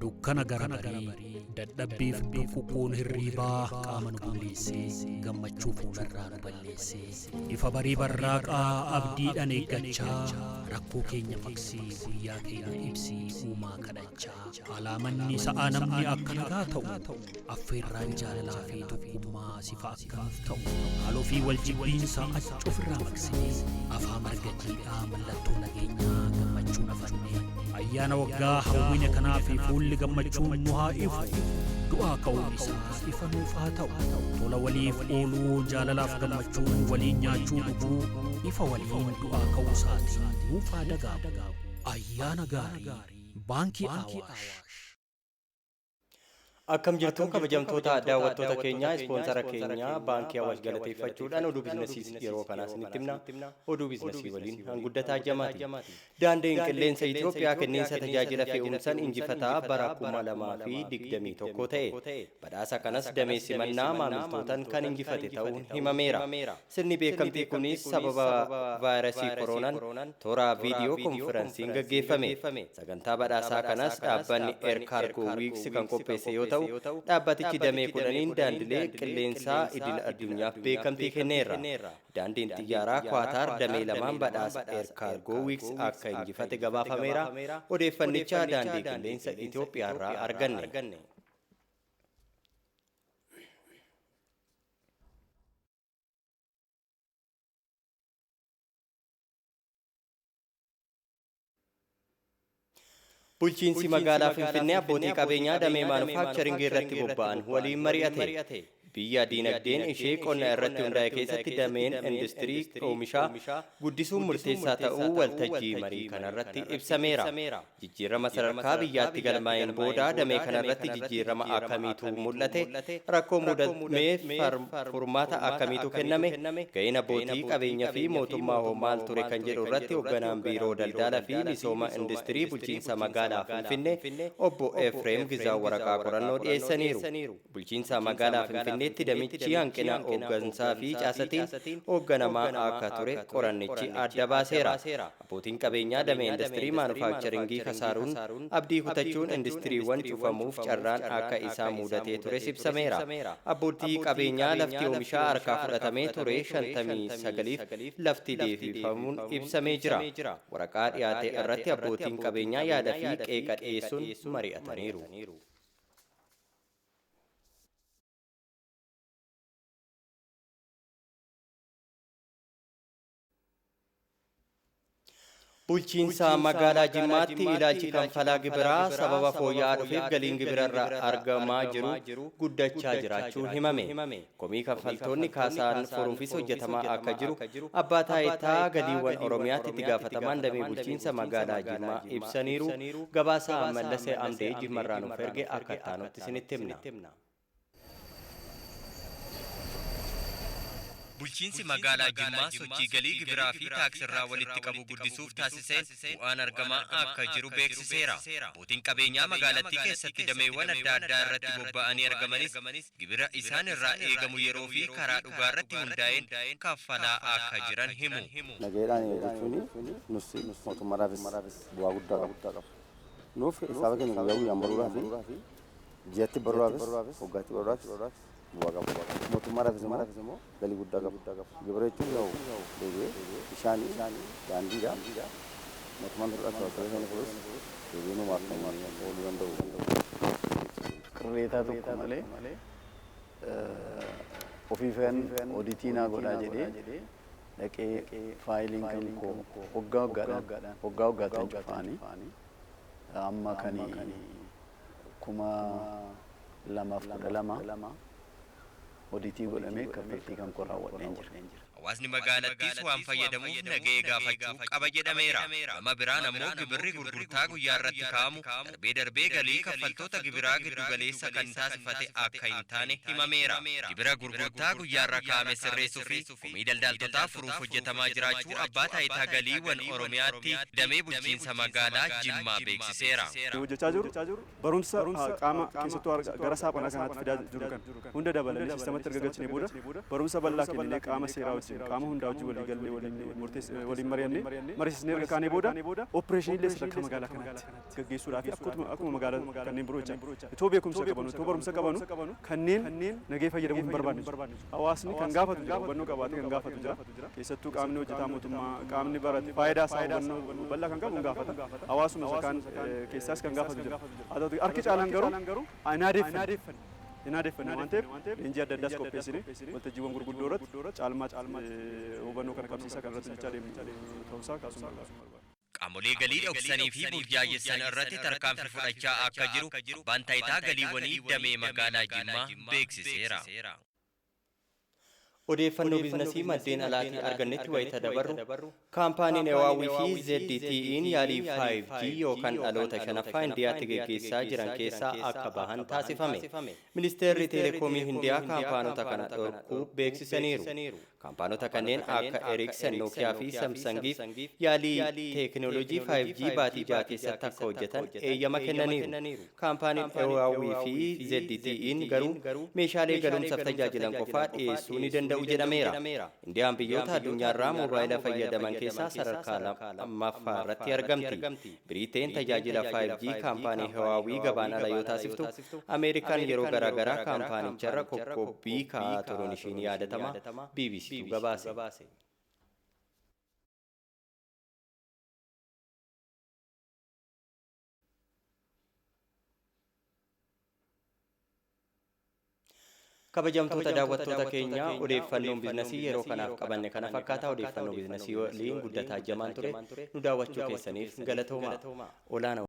Dukkana gara barii, dadhabbiif dhukkuun hirriibaa qaama nu bulleessee, gammachuu fuularraa nu balleessee, ifa barii barraaqaa abdiidhaan eeggachaa, rakkoo keenya maqsii, guyyaa keenya ibsii uumaa kadhachaa, alaamanni sa'aa namni akka nagaa ta'u, affeerraan jaalalaa fi tokkummaa sifa akkanuuf ta'u, haaloo fi wal jibbiinsa achi ofirraa maqsinee, afaa marga jiidhaa mallattoo nageenyaa gammachuun afannee, ayyaana waggaa hawwina kanaa fi fuulli gammachuun nu haa ifu. Du'aa ka'uun isaa ifa nuuf haa ta'u. Tola waliif ooluu, jaalalaaf gammachuun waliin nyaachuu dhuguu, ifa waliin du'aa ka'uu isaatiin nuuf haa dagaagu. Ayyaana gaarii. Baankii Awaash. Akkam jirtu kabajamtoota daawwattoota keenyaa, ispoonsara keenya Baankii Awaash galateeffachuudhaan oduu biizinasii yeroo kanaa isinitti himna. Oduu biizinasii waliin Hanguddataa Jamaati. Daandiin Qilleensa Itoophiyaa kenniinsa tajaajila fe'umsaan injifataa bara 2021 ta'e. Badhaasa kanas damee simannaa maamiltootaan kan injifate ta'uun himameera. Sirni beekamtii kunis sababa vaayirasii koronaan toora viidiyoo konferansiin gaggeeffame. Sagantaa badhaasaa kanas dhaabbanni Air Cargo Weeks kan qopheesse yoo ta'u, dhaabbatichi damee 10n daandilee qilleensaa idil addunyaaf beekamtii kenneera. Daandiin xiyyaaraa Kwaataar damee 2n badhaasa Air Cargo Weeks akka injifate gabaafameera. Odeeffannicha Daandii Qilleensa Itoophiyaarraa arganne. Bulchiinsi magaalaa Finfinnee abbootii qabeenyaa damee maanufaakcharingii irratti bobba'an waliin mari'ate. Biyya diinagdeen ishee qonna irratti hundaa'e keessatti dameen industirii oomishaa guddisuun murteessaa ta'uu waltajjii marii kanarratti ibsameera. Jijjiirama sadarkaa biyyaatti galmaa'een booda damee kanarratti jijjiirama akkamiitu mul'ate? Rakkoo mudameef furmaata akkamiitu kenname? Ga'een abbootii qabeenyaa fi mootummaa hoo maal ture kan jedhu irratti hoogganaan Biiroo Daldala fi Misooma Industirii Bulchiinsa Magaalaa Finfinnee Obbo Efreem Gizaa waraqaa qorannoo dhiyeessaniiru. Bulchiinsa Magaalaa Finfinneetti damichi hanqina hooggansaa fi caasatiin hoogganamaa akka ture qorannichi adda baaseera. Abbootiin qabeenyaa damee industirii maanufaakcharingii kasaaruun abdii kutachuun industiriiwwan cufamuuf carraan akka isaa mudatee tures ibsameera. Abbootii qabeenyaa lafti oomishaa harkaa fudhatamee ture 59f lafti deebifamuun ibsamee jira. Waraqaa dhiyaate irratti abbootiin qabeenyaa yaada fi qeeqa dhiyeessuun mari'ataniiru. Bulchiinsa Magaalaa Jimmaatti ilaalchi kanfalaa gibiraa sababa fooyya'aa dhufeef galiin gibirarraa argamaa jiru guddachaa jiraachuun himame. Komii kaffaltoonni kaasaan furuufis hojjetamaa akka jiru Abbaa Taayitaa Galiiwwan Oromiyaatti itti gaafatamaan damee bulchiinsa magaalaa Jimmaa ibsaniiru. Gabaasaa Mallasee Amdee Jimmarraa nuuf erge akka ittaanutti isinitti himna. Bulchiinsi Magaalaa Jimmaa sochii galii gibiraa fi taaksirraa walitti qabu guddisuuf taasiseen bu'aan argamaa akka jiru beeksiseera. Abbootiin qabeenyaa magaalattii keessatti dameewwan adda addaa irratti bobba'anii argamanis gibira isaan irraa eegamu yeroo fi karaa dhugaa irratti hundaa'een kaffalaa akka jiran himu. Nagayeedhaan jechuun nus mootummaadhaafis bu'aa guddaa qaba. Nuuf hisaaba keenya guyyaa guyyaan baruudhaaf, ji'atti baruudhaafis, waggaatti baruudhaafis bu'aa qaba. Mootummaadhaafis immoo galii guddaa qaba. Gibira jechuun yaa'u deebi'ee bishaanii, daandiidha. Mootummaan fuudhaaf tajaajila sana fuudhus deebi'ee numaaf kan ooluu danda'u. Qirreetaa tokko malee ofiifan oditii naa godhaa jedhee dhaqee faayiliin kan koo waggaa waggaadhaan waggaa waggaatti cufaanii amma kan 2012 oditii godhamee kaffaltii kan koo raawwadheen jira. Hawaasni magaalattiis waan fayyadamuuf nagahee gaafachuu qaba jedhameera. Gama biraan ammoo gibirri gurgurtaa guyyaa irratti kaa'amu darbee darbee galii kaffaltoota gibiraa giddu galeessa kan taasifate akka hin taane himameera. Gibira gurgurtaa guyyaarra kaa'ame sirreessuu fi komii daldaltotaa furuuf hojjetamaa jiraachuu Abbaa Taayitaa Galiiwwan Oromiyaatti damee bulchiinsa magaalaa Jimmaa beeksiseera. Hojjechaa jiru barumsa qaama keessattuu gara saaphanaa kanaatti fidaa jiru kan hunda dabalanii siistamatti erga galchine booda barumsa bal'aa kenninee qaama seeraa wajjin qaama hundaa wajjin walii gallee waliin murteess waliin mari'annee mariisisnee erga kaanee booda opereeshinii illee sadarkaa magaalaa kanaatti gaggeessuudhaaf akkuma magaalaa kanneen biroo jecha itoo beekumsa qabanu itoo barumsa qabanu kanneen nagahee fayyadamuu hin barbaanne jiru. Hawaasni kan gaafatu jira, hubannoo qabaatee kan gaafatu jira. Keessattuu qaamni hojjetaa mootummaa, qaamni barate faayidaa isaa hubannoo bal'aa kan qabu hin gaafata. Hawaasuma isa kaan keessaas kan gaafatu jira. Haa ta'u harki caalaan garuu hin aadeeffanne waan ta'eef leenjii adda addaas qopheessine waltajjiiwwan gurguddoo irratti caalmaa hubannoo kana qabsiisaa kan irratti hojjechaa deemnu ta'uusaa kaasuun barbaada. Qaamolee galii dhoksanii fi burjaajessan irratti tarkaanfii fudhachaa akka jiru abbaan taayitaa galiiwwanii damee magaalaa Jimmaa beeksiseera. Odeeffannoo biizinasii maddeen alaatii argannetti wayita dabarru, kaampaaniin Huawei fi ZTE'n yaalii 5G yookaan dhaloota shanaffaa Indiyaatti geggeessaa jiran keessaa akka bahan taasifame. Ministeerri Teelekoomii Hindiyaa kaampaanota kana dhorkuu beeksisaniiru. Kaampaanota kanneen akka Ericsson, Nokia fi Samsungiif yaalii teekinooloojii 5G baatii 6 keessatti akka hojjetan eeyyama kennaniiru. Kaampaaniin Huawei fi ZTE'n garuu meeshaalee galumsaaf tajaajilan qofaa dhiyeessuu ni danda'u jedhameera. Indiyaan biyyoota addunyaarraa moobaayila fayyadaman keessaa sadarkaa lammaffaa irratti argamti. Biriteen tajaajila 5G kaampaanii Huawei gabaan ala yoo taasiftu, Ameerikaan yeroo garaagaraa kaampaanicharra qoqqobbii kaa'aa turuun ishiin yaadatama. BBC gabaase. Kabajamtoota daawwattoota keenya, odeeffannoon biizinasii yeroo kanaaf qabanne kana fakkaata. Odeeffannoo biizinasii waliin Guddataa Jamaan ture. Nu daawwachuu keessaniif galatooma. Olaanaa.